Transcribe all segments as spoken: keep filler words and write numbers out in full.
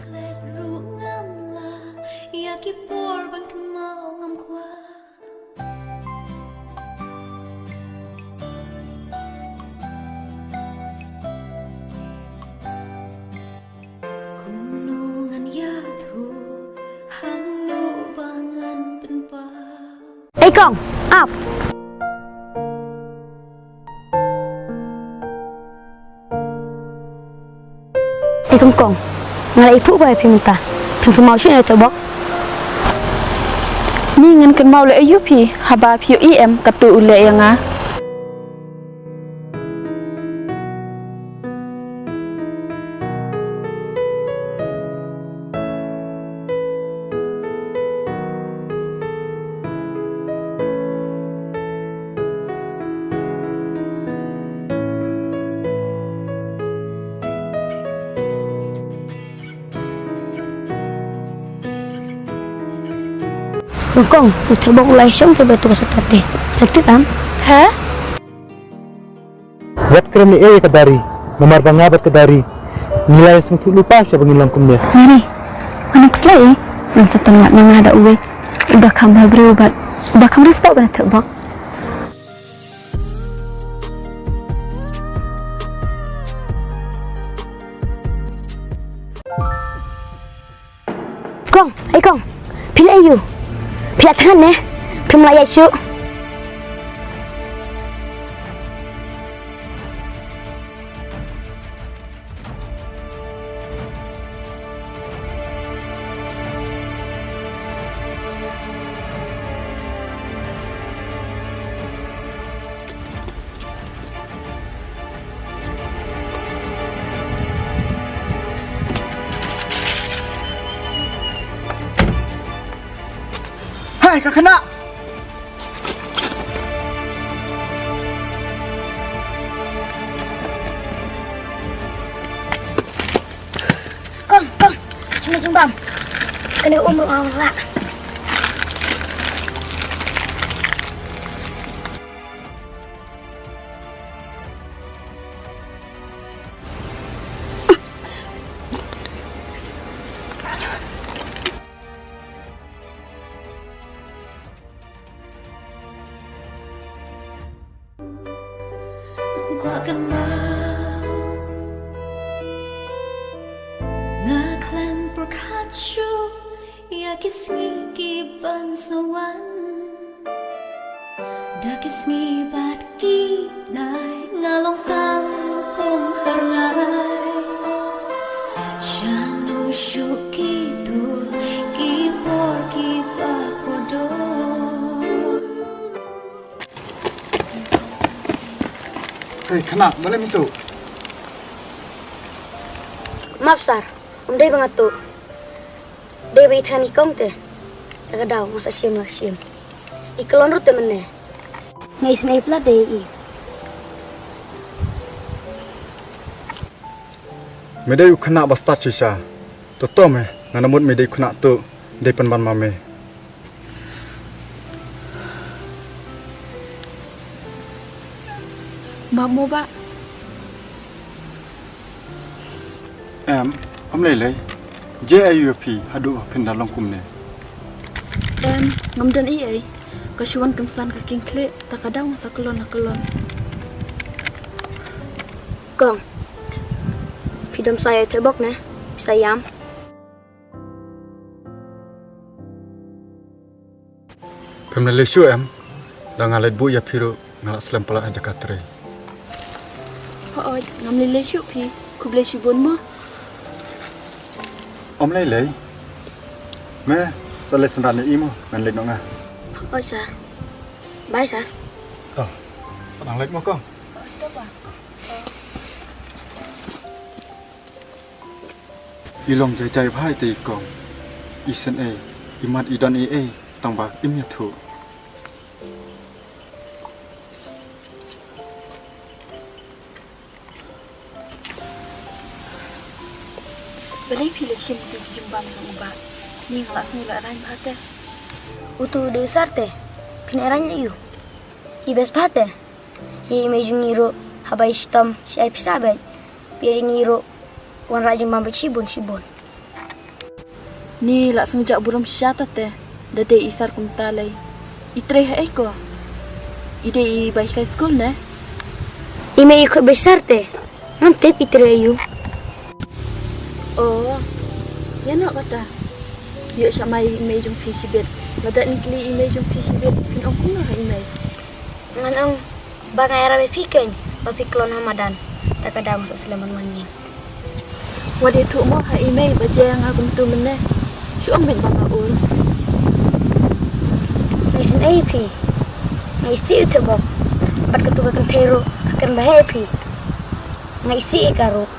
Klet ruh ngam lah ïa ki por ban kynmaw, ngam kwah. Kumno ngan ïathuh, hangno ba ngan pynpaw. Ei kong, ap. Ei kong kong, nga la ïathuh ba ïa phi mynta. Phin kynmaw shuh na te bok. Ni ngan kynmaw leh aïu phi, haba phi ïohi em katto u leh ïa nga. Kong, u thebok u la shong te ba tu ka Saturday. Te tip am? Ha? Wat kren ei ka Dari, namar ba nga bad ka Dari ngi la ïa sngewthuh lypa sha ba ngin long kumne. Mari, wan kslai ei, ngan sa tang wat na nga da uwei. Uba kham bha briew bad uba kham riewspah ban thebok. Kong, ei kong, phi la ïoh. Phi la thngan ne? Phim la ïaid shuh. Hai, ka khynnah! Kong, kong, shim jingbam. Kane um ruh nga wan rah. Kwah kynmaw, nga khlem pyrkhat shuh ïa ki sngi ki ban sa wan. Da ki sngi bad ki nai nga long tang kum khar ngarai. Shano shuh kito ki por kiba kordor. Hei, khynnah, balei me tuh? Map sir, ym dei ba nga tuh. Dei ba i thngan i kong te. Ta ka daw nga sa shim la shim. I kyllon ruh te mynne. Nga isynei palat de i. Me dei u khynnah ba stad shisha. To to me, nga na mut me dei u khynnah tuh, dei pynban ma me. Map mo bah. Em, ym lei lei. Jia aïu ïa phi haduh ba phin da long kumne? Em, ngam don ei ei. Ka shu wan kynsan ka king khlieh, ta ka daw nga sa kyllon la kyllon. Kong, phi dom sa ïa thebok ne? Phi sa ïam. Phim lei lei shuh em? Da nga leit buh ïa phi ruh nga la slem palat ha jaka trei. Hooid, ngam lei lei shuh phi. Khublei shibun mo. Ym lei lei. Me sa leit synran ïa i mo, ngan leit noh nga. Hooid sir. Bye sir. To. Nang leit mo kong. I long jai jai bha ïa i kong. I sngewsih, i mat i don ei ei, tang ba im ïathuh. Balei phi leit shim utu ki jingbam jong u bah? Ni nga la sngew la rang bha te. Utu u dei u sir te. Phin rang ïa u. I best bha te. Ïa i mei jong ngi ruh haba i shitom shi ai pisa bad. Phi ïa ngi ruh, wanrah jingbam bad shibun shibun. Ni la sngewjah burom shisha te, da dei i Sar kumta lei. I trei ha ei ko? I dei i bai kai skul ne? I mei i khot bai Sar te. Ngam tip i trei aïu. Oh, ïa noh kata. Ïoh sha mai i mei jong phi shibit. Lada ngin kylli i mei jong phi shibit, phin ong kumno ha i mei? Ngan ong ba nga ïarap ïa phi keiñ, ba phi klon ha madan. Ta ka daw nga sa slem ban wan ïing. Wat ïathuh mo ha i mei ba jia nga kumtu mynne. Shu ong beit ba nga ur. Nga isynei ïa phi. Nga isih ïa u Thebok. Bad katu ka kynthei ruh ka kren ba heh ïa phi. Nga isih ïa ka ruh.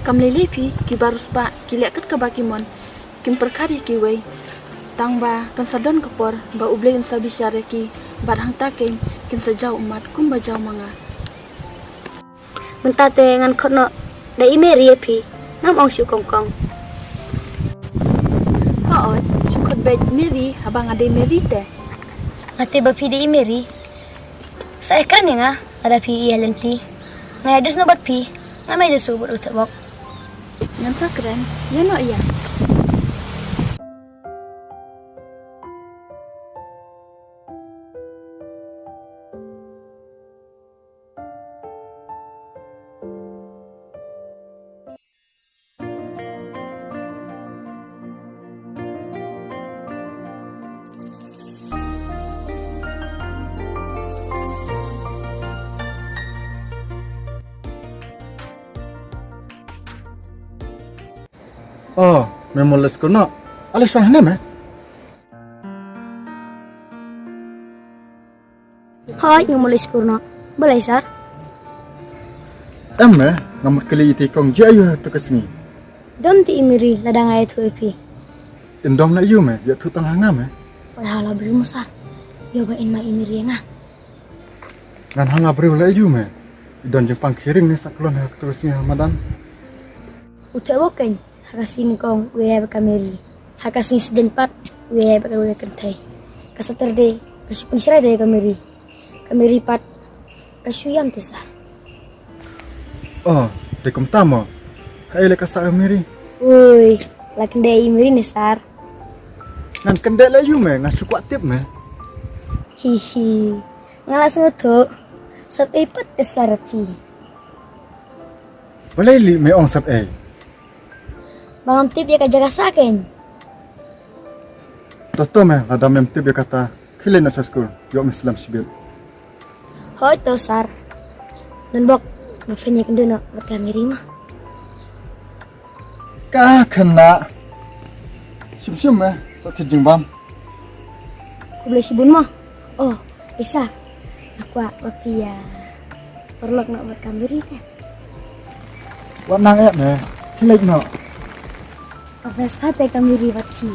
Kam lei lei phi, kiba riewspah ki leh kat kaba ki mon. Kim pyrkhat ïa kiwei. Tang ba kan sa don ka por ba U Blei un sa bishar ïa ki, bad hangta keiñ kin sa jaw ummat kumba jaw ma nga. Mynta te ngan khot noh da i Mary ïa phi. Ngam ong shuh kong kong. Hooid, shu khot beit Mary haba nga dei Mary te. Nga tip ba phi dei i Mary. Sa ïakren ïa nga lada phi ïa lynti. Nga ïa dus noh bad phi. Ngam ïa dus bad u Thebok. Ngan sa kren, ïa noh ïa. Oh, me mut leit skul noh. Ale shuwa hangne me. Hooid, nga mut leit skul noh. Balei Sar? Em me, nga mut kylli ïa i kong jia aïu ha katu ka sngi. Dom te i Mary lada nga ïathuh ïa phi. Im dom la aïu me, ïathuh tang ha nga me. Wat ha la briew mo Sar. Ïoh ba in ma i Mary ïa nga. Ngan ha la briew la aïu me. I don jingpang khiring ne sa klon ha katu ka sngi ha madan. U Thebok keiñ. Ha ka sngi nyngkong u ïaid bad ka Mary. Ha ka sngi Saitjaiñ pat u ïaid bad kawei ka kynthei. Ka Saturday ka shu pynshrai da ïa ka Mary. Ka Mary pat ka shu ïam te Sar. Oh, dei kumta mo. Haei leh ka sah ka Mary? Ui, la kyndit ïa i Mary ne Sar. Ngan kyndit la aïu me, nga shu kwah tip me. Hi hi. Nga la sngewthuh. Sap ei pat te Sar phi. Balei lei me ong sap ei? Ba ngam tip ïa ka jaka sah keiñ. To to me, lada mem tip ïa kata, khie leit noh sha skul, ïoh me slem shibit. Hooid to Sar. Don bok, ba phin ïakynduh noh bad ka Mary mo. Ka khynnah. Shim shim me, sa thied jingbam. Khublei shibun mo. Oh, Isa. Nga kwah ba phi ïa paralok noh bad ka Mary te. Wat nang eh me, khie leit noh. Ka best part te ka Mary bad phi.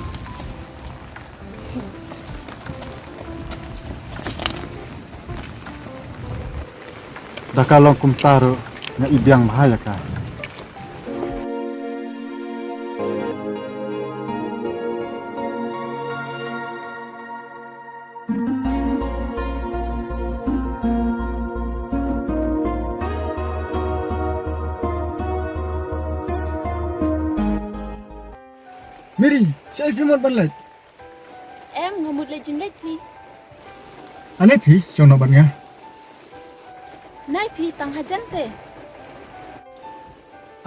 Da ka long kumta ruh nga i biang bha ïa ka. Mary, shaei phi mut ban leit? Em, nga mut leit jingleit phi. Ale phi shong noh bad nga. Nai phi tang hajan te.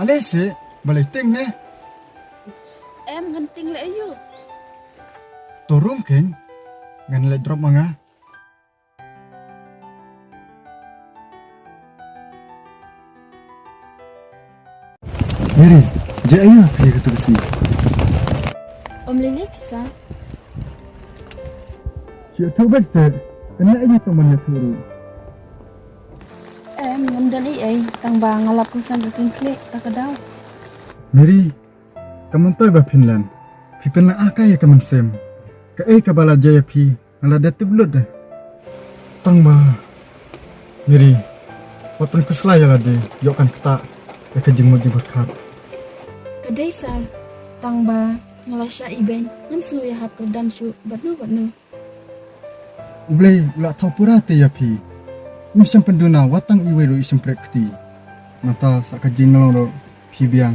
Ale se, balei ting ne? Em, ngan ting leh aïu? To rung keiñ, ngan leit drop ma nga. Mary, jia aïu phi katu ka sngi? Ym lei lei phi Sar. Ïathuh beit se, kane aïu tang ban ïathuh ruh. Em, ngam don ei ei, tang ba nga lap kongsan ka king khlieh ta ka daw. Mary, ka myntoi ba phin len, phi pynlong ah kai ïa ka mynsiem. Kaei kaba la jia ïa phi, nga la dep tip lut de. Tang ba Mary, wat pynkhuslai ïa lade, ïoh kan ktah ïa ka jingmut jingpyrkhat. Ka dei Sar, tang ba nga la shah ibeiñ, ngam sngew ïahap kyrdan shuh bad no bad no. U Blei u la thaw pura te ïa phi. Ym shym pynduna wat tang iwei ruh i shympriahkti. Nangta sa ka jinglong ruh phi biang.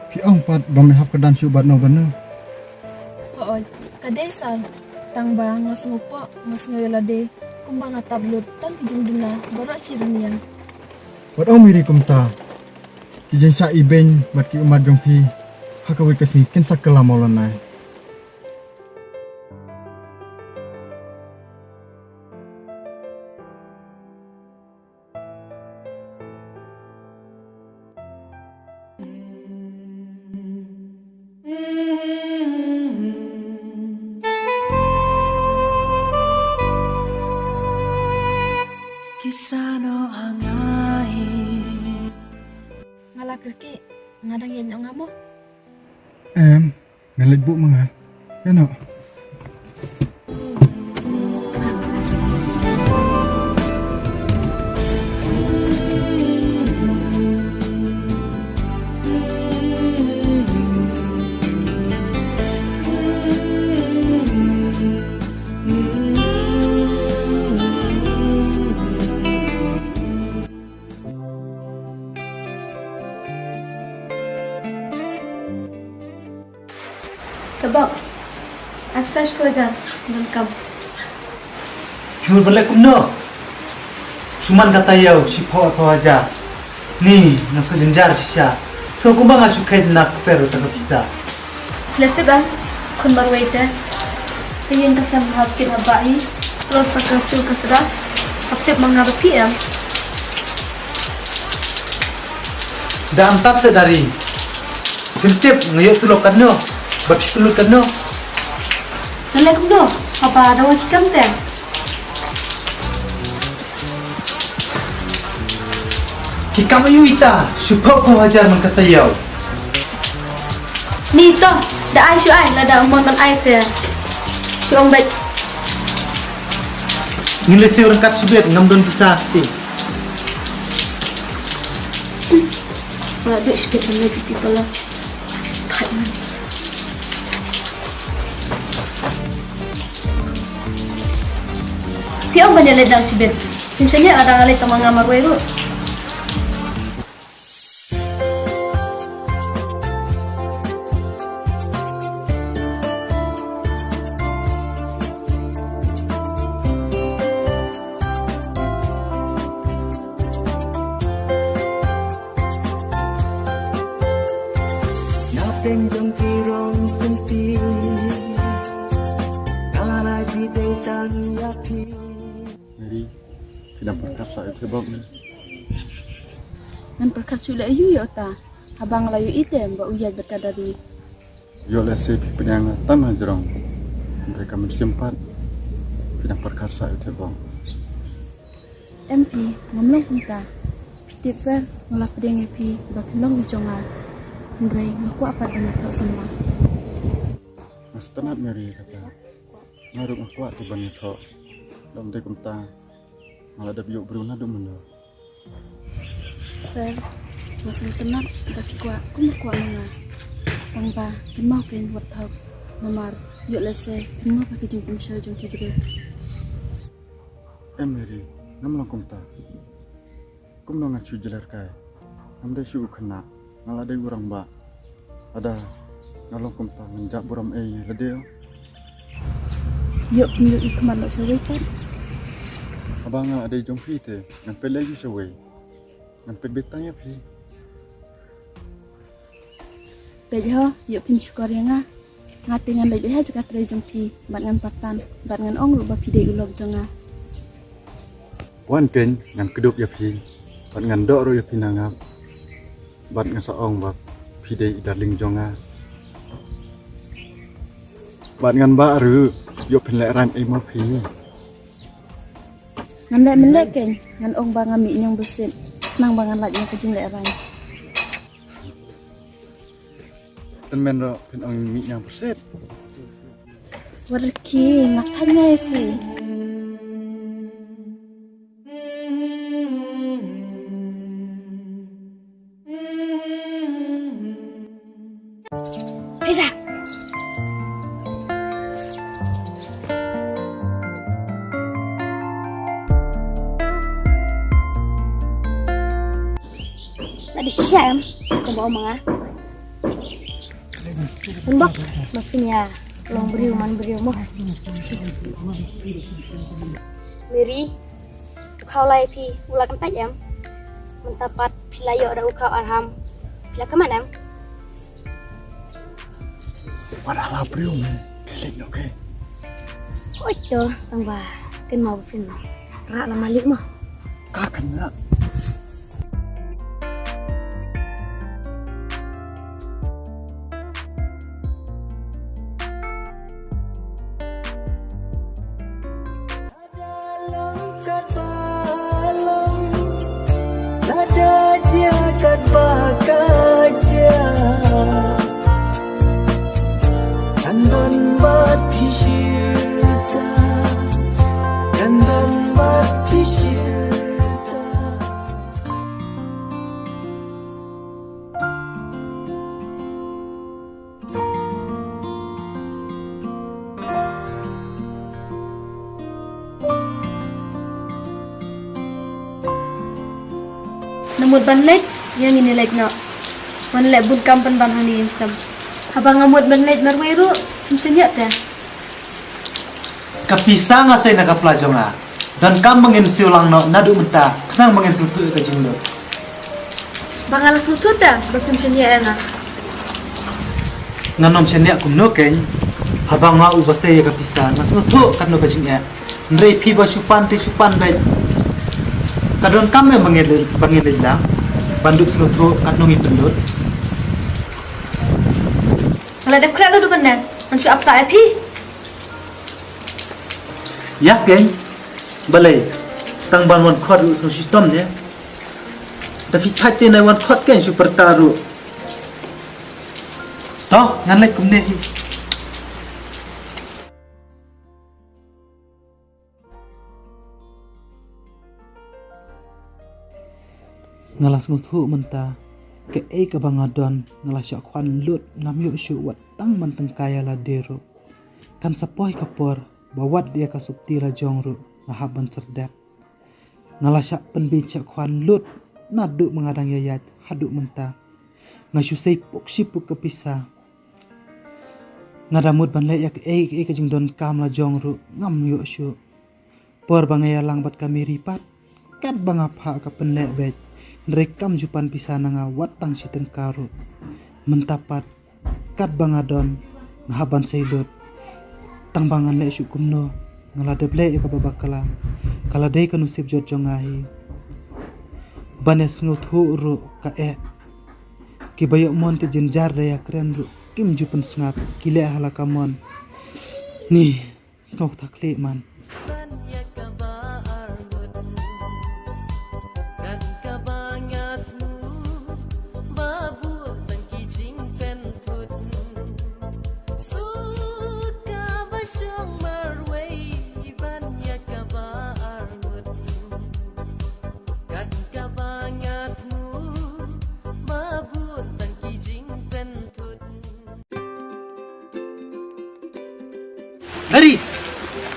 Phi ong pat ba me hap kyrdan shuh bad no bad no. Hooid, ka dei sa, tang ba nga sngewpoh, nga sngew ïalade kumba nga tap lut tang ki jingduna baroh shi rynïeng. Wat ong Mary kumta. Ki jingshah ibeiñ bad ki ummat jong phi ha kawei ka sngi kin sa kylla mawlynnai. Nga la kyrkieh, nga dang ïaid noh nga mo. Em, nga leit buh ma nga. Ïa noh. Ka bok. Ai pisa shiphew hajar. Donkam. Phi mut ban leh kumno? Shu man ka taïew shiphew arphew hajar. Ni, nga shu jynjar shisha. Sngewbha kumba nga shu kheit na kper uta ka pisa. Leh tip em, khun marwei te. Te ïeng ka sem hap kit haba hi. Los sa ka siew ka sdang. Hap tip ma nga ba phi em. Da am tap se dari. Phim tip nga ïoh tulop katno. Ba phi pynlut katno. Nalai kumno. Haba da wan ki kam te. Ki kam aïu ita, shu phew phew hajar man ka taïew. Ni to, da ai shu ai, lada u mon ban ai te. Shu ong beit. Ngin leit siew ryngkat shibit, ngam don pisa te. Wala duh shibit ngam leit beauty parlour. Thait man. Phi ong ban ïaleit dang shibit. Phim shym ïa lada nga leit tang ma nga marwei ruh. Na pdeng jong ki rong sngewthuh, nga la jied dei tang ïa phi. Mary, phi dang pyrkhat sa ïa u Thebok ne? Ngan pyrkhat shuh leh aïu ïa uta, haba nga la ïohi te ba u ïaid bad ka Dari. Ïoh lehse phi pdiang tang hajrong. Hynrei ka mynsiem pat, phi dang pyrkhat sa ïa u Thebok. Em phi, ngam long kumta. Phi tip Fer, nga la pdiang ïa phi ba phi long i jong nga. Hynrei nga kwah pat ban ïathoh samla. Nga sngewtynnat Mary kata. Nga ruh nga kwah te ban ïathoh. Lada ym dei kumta, nga la dep ïoh briew naduh mynno. Fer, nga sngewtynnat ba phi kwah kum u kwah ma nga. Tang ba kynmaw kein wat thok. Namar ïoh lehse phin mut ba ki jingpynshoi jong ki briew. Em Mary, ngam long kumta. Kumno ngan shu jler kai? Ngam dei shuh u khynnah, nga la dei u rangbah. Lada nga long kumta ngan jah burom ei ïa lade. Ïoh phin ïoh i khmat noh shawei pat. Haba nga la dei jong phi te ngan peit leh ïa u shawei. Ngan peit beit tang ïa phi. Peit ho, ïoh phin shukor ïa nga. Nga te ngan leit beit ha jaka trei jong phi, bad ngan pateng, bad ngan ong ruh ba phi dei u lok jong nga. Wan kein ngan kdup ïa phi, bad ngan doh ruh ïa phi na ngap. Bad ngan sa ong ba phi dei i darling jong nga. Bad ngan bah ruh, ïoh phin lehraiñ ei mo phi. Ngan leh mynleh kein, ngan ong ba nga mih ñiong basiat, khnang ba ngan lait na ka jinglehraiñ. Tymmen ruh phin ong mih ñiong basiat. Wat rkhie, nga thait nga ïa phi. Isa. Dei shisha em, kumba ong ma nga. Pynbok, ba phin ïa long briew man briew mo. Mary, u khaw lai phi u la kyntait em. Mynta pat phi la ïoh da u khaw arham. Phi la kynmaw em. Wat la briew me. Khlek no ke. Oi to, tang ba kynmaw ba phin rah la malik mo. Ka kynmaw. Lada long katba long, lada jia katba ka jia, kan don bad phi shisha, kan don bad phi shisha. Nga mut ban leit, ïa ngin ïa leit noh. Wan leh bun kam pynban hangne ïa sem. Haba nga mut ban leit marwei ruh, phim shaniah te. Ka pisa nga sei na ka pla jong nga. Donkam ba ngin siew lang noh naduh mynta, khnang ba ngin sngewthuh ïa ka jinglut. Ba nga la sngewthuh te ba phim shaniah ïa nga. Ngan ym shaniah kumno keiñ. Haba nga u ba sei ïa ka pisa, nga sngewthuh katno ka jingeh. Hynrei phi ba shu pan te shu pan beit. Ka donkam em ba ngin leit, ba ngin leit lang, ban dup sngewthuh katno ngin pynlut. Nga la dep khreh naduh mynne, ngan shu ap sah ïa phi. Ïa keiñ, balei, tang ban wan khot ruh sngewshitom ne. Da phi thait te nai wan khot keiñ shu pyrta ruh. To, ngan leit kumne hi. Nga la sngewthuh mynta, kaei kaba nga don, nga la shah khwan lut, ngam ïoh shuh wat tang man tyngka ïa lade ruh. Kan sa poi ka por, ba wat ïa ka sopti la jong ruh, nga hap ban serdep. Nga la shah pynbeit shah khwan lut, naduh ba nga dang ïaid, haduh mynta. Nga shu sei puk shi puk ka pisa. Nga da mut ban leh ïa kaei kaei ka jingdonkam la jong ruh, ngam ïoh shuh. Por ba nga ïalang bad ka Mary pat, katba nga phah ka pynleh beit, hynrei kam ju pan pisa na nga wat tang shi tyngka ruh. Mynta pat, katba nga don, nga hap ban sei lut. Tang ba ngan leh shuh kumno, nga la dep leh ïa kaba bakla, ka la dei ka nusip jot jong nga hi. Ban ïa sngewthuh ruh ka eh. Kiba ïoh mon te jynjar da ïakren ruh kim ju pynsngap, ki leh ha la ka mon. Ni, sngewthuh khlieh man. Mary!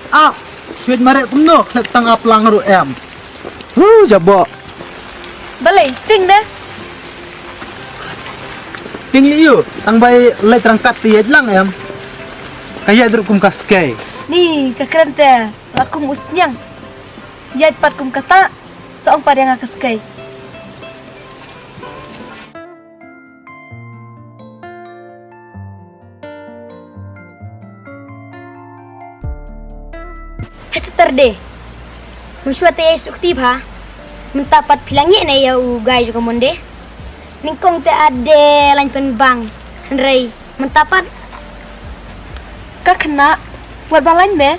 Ah! Shuh mareh kumno, khlek tang ap lang ruh em. Hu, jabok. Balei, ting de? Ting ïa u, tang ba i leit ryngkat te ïaid lang em. Ka ïaid ruh kum ka skei. Ni, ka kren te, la kum u sniang. Ïaid pat kum kata, sa ong pat ïa nga ka skei. Ha Saturday. Mynshuwa te ïa suk ti bha. Mynta pat phi la ngi ne ïa u guy jong ka Monday. Nyngkong te ade lain pynbang. Hynrei mynta pat. Ka khynnah, wat ba lain me.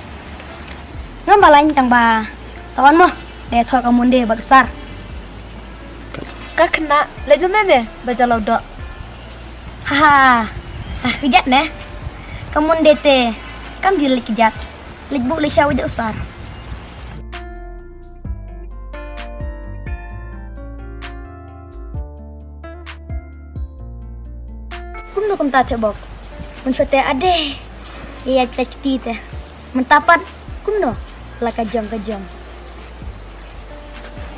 Ngam ba lain tang ba sa wan mo. Dei thoh ka Monday bad u Sar. Ka khynnah, leit ba me me ba jalaw doh. Ha ha. Ha kjat ne. Ka Monday te kam ju leit kjat. Leit buh leit shaw da u Sar. Kumno kumta te bok. Mynshuwa te ade. Ïa ïa te kti te. Mynta pat kumno la ka jong ka jong.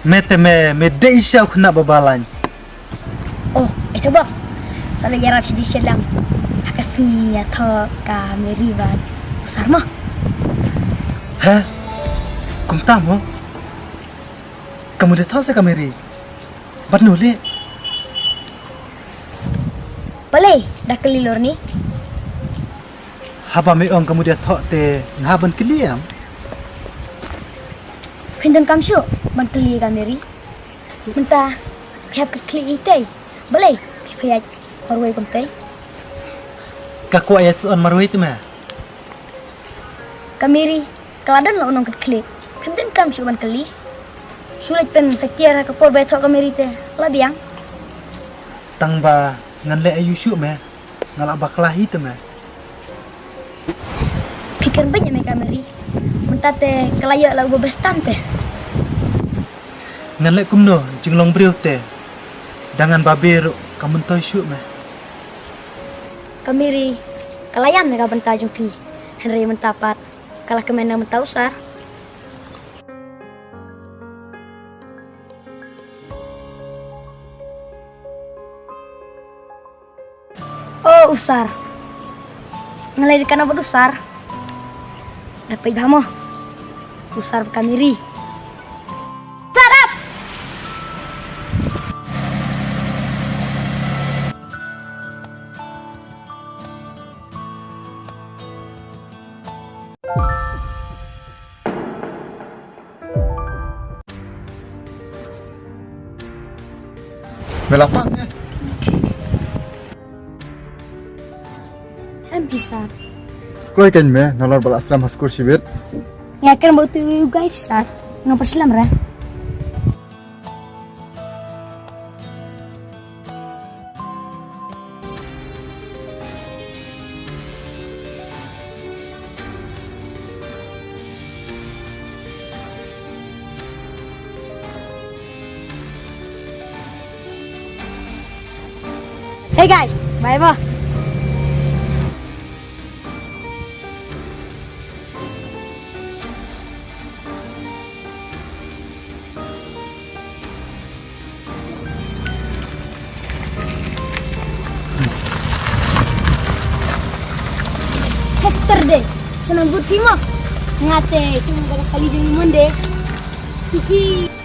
Me te me, me dei sha u khynnah ba ba lain. Oh, ito bok. Sa la ïarap shi di shi lang. Ha ka sngi ïathoh ka Mary bad u Sar mo. He? Kumta mo? Ka mut ïathoh sa ka Mary? Bad no leh? Balei, da kylli lor ni? Haba me ong ka mut ïathoh te nga hap ban kylli em? Phin donkam shuh ban kylli ka Mary. Mynta phi hap kit khlieh ïa i tei. Balei phi phi ïaid marwei kumtei? Ka kwah ïaid shen marwei te me. Ka Mary ka la don la u nongkit khlieh. Phim donkam shuh ban kylli. Shu leit pynsatia ha ka por ba ïathoh ka Mary te la biang. Tang ba ngan leh aïu shuh me. Nga la bakla hi te me. Phi kren beit ïa me ka Mary. Mynta te ka la ïoh la uba best tam te. Ngan leh kumno jinglong briew te. Da ngan babe ruh ka myntoi shuh me. Ka Mary ka la ïam na ka bynta jong phi. Hynrei mynta pat ka la kmen na bynta u Sar. Oh, u Sar. Nga la dei kana bad u Sar. Da peit bha mo. U Sar bad ka Mary. Shut up! Me la pang eh. Em phi Sar. Kloi kan me, nalor ba la slem ha skul shibit. Nga kren ba u tu u guy phi Sar. Nga pyrshah lem re. Hey guys, bye bye. Yesterday, senang good phi mo. Nga te, shu ba kali jong i Monday. Hihi.